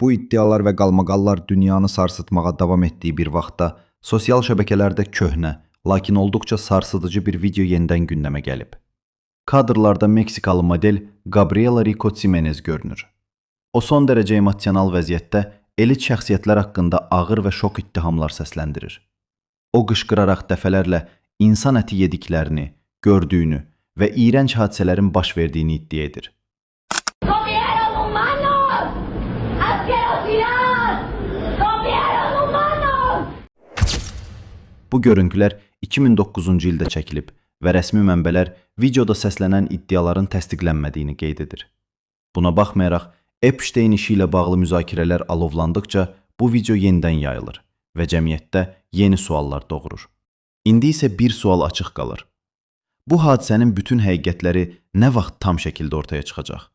Bu iddialar və qalmaqallar dünyanı sarsıtmağa davam etdiyi bir vaxtda sosial şəbəkələrdə köhnə, lakin olduqca sarsıdıcı bir video yenidən gündəmə gəlib. Kadrlarda Meksikalı model Gabriela Rico Ximenez görünür. O son dərəcə emosional vəziyyətdə elit şəxsiyyətlər haqqında ağır və şok ittihamlar səsləndirir. O qışqıraraq dəfələrlə insan əti yediklərini, gördüyünü və iyrənc hadisələrin baş verdiyini iddia edir. ¡Comieron humanos! ¡Asquerosidad! ¡Comieron humanos! Bu görüntülər 2009-cu ildə çəkilib və rəsmi mənbələr videoda səslənən iddiaların təsdiqlənmədiyini qeyd edir. Buna baxmayaraq, Epstein işi ilə bağlı müzakirələr alovlandıqca bu video yenidən yayılır və cəmiyyətdə yeni suallar doğurur. İndi isə bir sual açıq qalır. Bu hadisənin bütün həqiqətləri nə vaxt tam şəkildə ortaya çıxacaq?